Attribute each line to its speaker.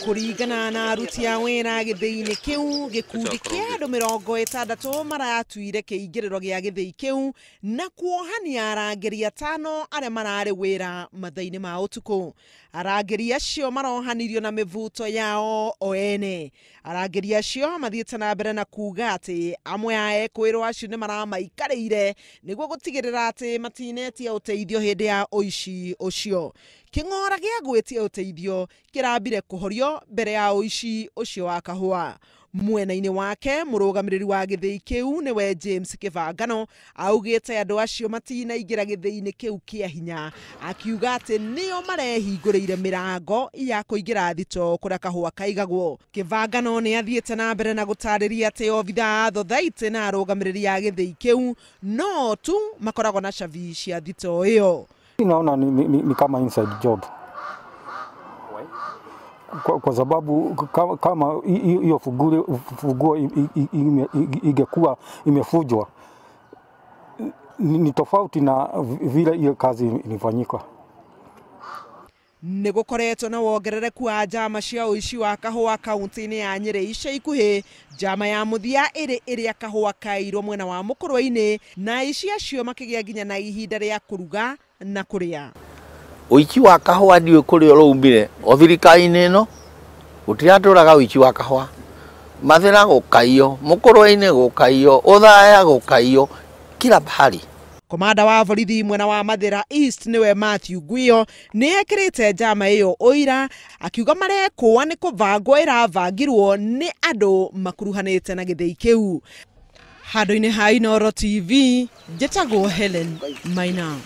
Speaker 1: Kũringana na aruti a wĩra gĩthĩi-inĩ kĩu, gĩkundi kĩa andũ 60 maratuire kĩingĩrĩro gĩa gĩthĩi kĩu na kuohania arangĩri 5 arĩa mararĩ wĩra mathaa-inĩ ma ũtukũ. Arangĩri acio marohanirio na mĩbuto yao o ene. Arangĩri acio mathiĩte na mbere na kuga atĩ amwe a ekũĩrwo acio nĩ maramaikarĩire nĩguo gũtigĩrĩra atĩ matinetia ũteithio hĩndĩ ya ũici ũcio. Kĩng'ora gĩa gwĩtia ũteithio kĩrambire kũhorio mbere ya ũici ũcio wa kahũa. Mwena-inĩ wake mũrũgamĩrĩri wa gĩthĩi kĩu nĩwe James Kĩbangano augĩte andũ acio matinaingĩra gĩthĩi-inĩ kĩu kĩa hinya, akiuga atĩ nĩo marehingũrĩire mĩrango ya kũingĩra thito kũrĩa kahũa kaigagwo. Kĩbangano nĩ athiĩte na mbere na gũtarĩria atĩ obithaa a thothaitĩ na arũgamĩrĩri a gĩthĩi kĩu no tu makoragwo na cabi cia thito ĩyo.
Speaker 2: Naona ni kama inside job. Kwa sababu kama hiyo funguo ingekuwa imefujwa ni tofauti na vile hiyo kazi ilifanyika.
Speaker 1: Nĩ gũkoretwo na wongerereku wa njama cia ũici wa kahũa kaunti-inĩ ya Nyĩrĩ ica ikuhĩ, njama ya mũthia ĩrĩ ĩrĩa kahũa kairwo mwena wa Mũkũrwe-inĩ na aici acio makĩgĩa nginya na ihinda rĩa kũruga na kũrĩa.
Speaker 3: Ũici wa kahũa ndiũĩ kũrĩa ũraumire o thirikari-inĩ ĩno gũtiratũraga ũici wa kahũa. Mathĩra gũkaiyo, Mũkũrwe-inĩ gũkaiyo, Ũthaya gũkaiyo, kila pahali.
Speaker 1: Komanda wa borithi mwena wa Mathĩra East nĩwe Matthew Guio nĩ ekĩrĩte njama ĩyo ũira, akiuga marekũa nĩ kũbangwo ĩrabangirwo nĩ andũ makuruhanĩte na gĩthĩi kĩu. Handũ-inĩ ha Inooro TV, njĩtagwo Helen Maina.